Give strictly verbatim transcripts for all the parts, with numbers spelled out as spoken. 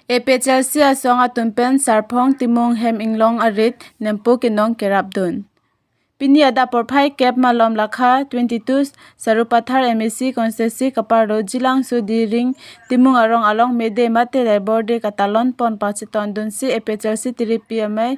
A P H L C asong atum pen Sarphong Timung hem inglong arit nempo kenong kerapdun. Pini adap porphai kep malom lakha twenty-two Sarupathar M A C constituency kaparlo Jilangso Diring Timung arong along mede mate laibor de katalon pon pachetongdunsi A P H L C tiripi amei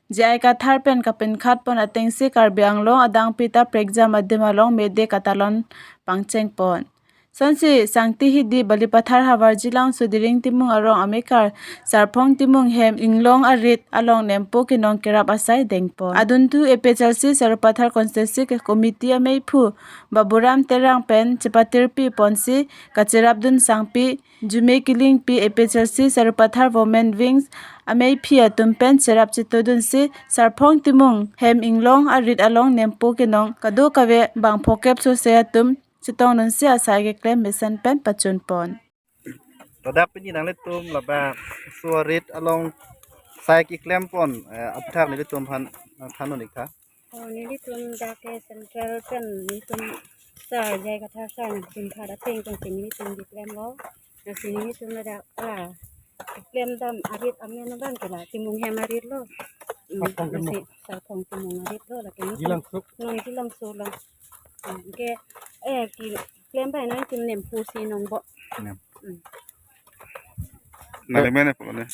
J I Kathar pen kapinkhat pon atengsi Karbi Anglong adangpi ta prekjam adim along mede katalon pangcheng pon. Sonsi Sangti Hidi Balipathar havar Jilangso Diring Timung arong amekar Sarphong Timung hem inglong arit along nempo kenong kerap asai dengpon. Adunthu A P H L C Sarupathar constituency committee ameiphu Baburam Terang pen chepatirpi ponsi kacherapdun sangpi Jume Kilingpi A P H L C Sarupathar Women Wings ameiphi atum pen cherap chetodunsi Sarphong Timung hem inglong arit along nempo kenong kadokave bang phokep sose atum chetongdunsi asai keklem mesen pen pachun pon. Ladak pini nanglitum labangso arit along sai keklem pon, eh, aphuthak nelitum aphan nangthan un-ik tha. Oh, nelitum dak ke central pen nelitum sir J I Kathar sir nangpinkhat ateng pensi nelitum keklemlo. Lasi nelitum ladak, ah, keklem dam arit amen abang ke la Timung hem arit lo. Hmm, Sarphong Timung. Lasi Sarphong Timung arit lo, lake nelitum Jilangso. Non Jilangso lo. Hmm, ke, eh, keklem bai nangtum nempo si nongbo. Nem. Hmm. Nangli men epon ne?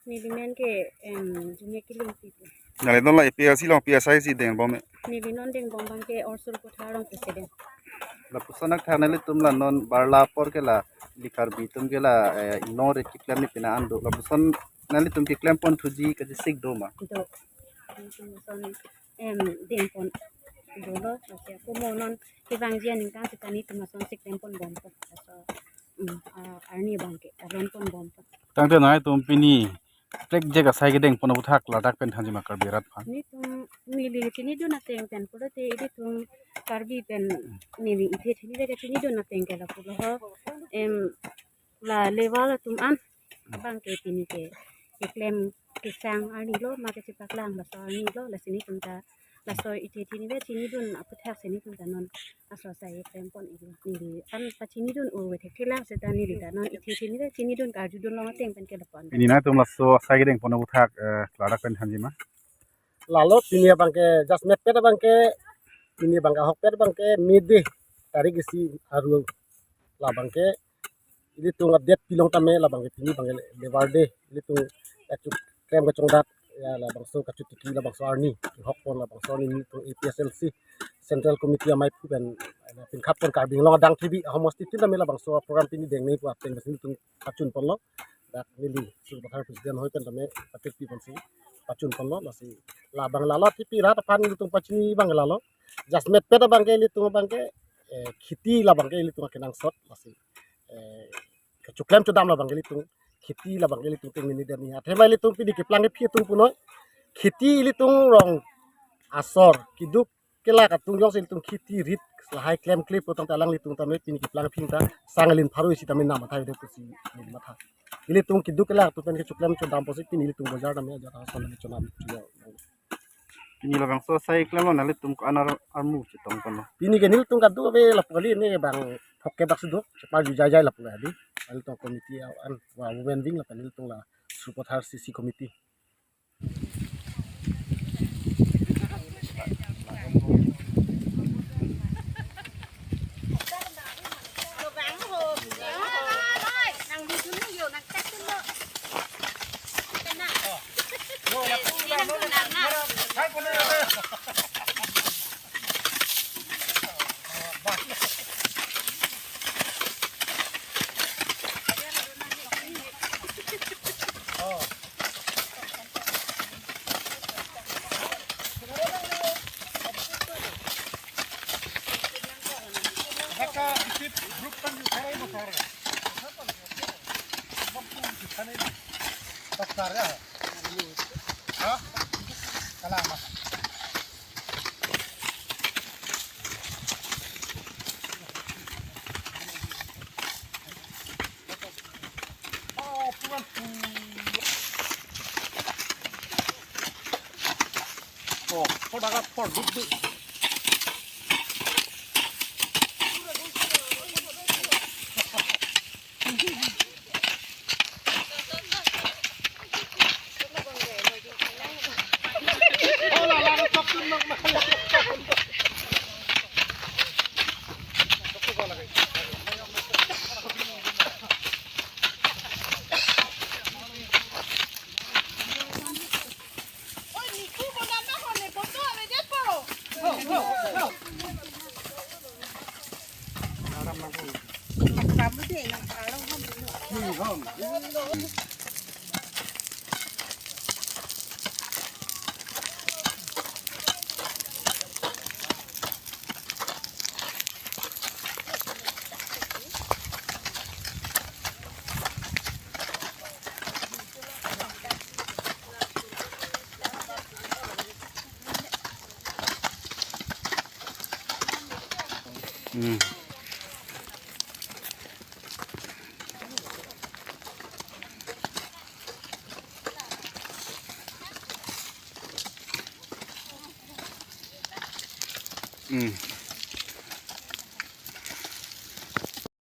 Neli men ke, em, Jume Kilingpi. Nangli non la A P H L C along P S I si dengbom me? Neli non dengbom abang ke Sarupathar along president. Lapuson athak nanglitum la non barla apor ke la ili Karbi atum ke la, eh, inglong arit keklem ni pina an do. Lapuson nanglitum keklem pon thuji kachesik do ma? Do. Nelitum son, em, dengpon dolo, lasi ako mo non kevangji aningkan seta nelitum asonsi klem ponbom po. Laso, mm, ah, arni abang ke talon ponbom po. Tangte nangtum pini prekjak asai kedeng pon aphuthak ladak pen thanji ma Karbi arat aphan? Nelitum neli chinidun ateng pen pulote ilitum Karbi pen neli ithe thinide ke chinidun ateng ke lapulo ho. Em, la level atum an abang ke pini ke keklem kesang arni lo, ma kechepaklang laso arni lo, lasi nelitum ta laso ithe thinide chinidun aphuthak si nelitum ta non laso asai keklem pon-iklo. Neli an pachinidun ove thekthelang seta neli ta non ithe thinide chinidun karjudun long ateng pen ke lapon. Pini nangtum laso asai kedeng pon aphuthak, eh, ladak pen thanji ma? Lalo pini abang ke just metpet abang ke, pini abang ke ahokpet abang ke mede tarik isi aru labang ke ilitum update pilong tame labang ke pini abang ke lebar de ilitum kachu klem kachongdat ya labangso kachutiki labangso arni kehok pon labangso arni nelitum A P H L C Central Committee ameiphu pen, eh, pinkhat pon Karbi Anglong adang T V ahomosti tin tame labangso program pini dengnei pu ateng besi nelitum pachun ponlo. Dak neli Sarupathar president hoi pen tame patirpi ponsi pachun ponlo, lasi labang lalo tipi rat aphan nelitum pachini abang lalo. Just metpet abang ke ilitum abang ke, eh, kheti labang ke ilitum akenangsot, lasi, eh, kechoklem chodam labang ke ilitum kheti labang ke ilitum tengnini derni. Athema ilitum pini keplang kephi atum punoi. Kheti ilitum rong asor keduk kelak atum jongsi ilitum kheti rit lahai klemkle pu tangte alanglitum tame pini keplang kephi ta sang alin pharo isi tame nam athai de pusi neli matha. Ilitum keduk kelak atum pen kechoklem chodam pusi pini ilitum bojar tame ajat ason tame chonam chulo. Pini labangso asai klemlo nanglitum ko-an ar armu chetong ponlo? Pini ke nelitum kadokave lapu kali ne bang phokep dak sudo cheparju jaijai lapu kali. Nelitum committee an wa women wing lapen nelitum la Sarupathar C C committee. Hmm. Hmm.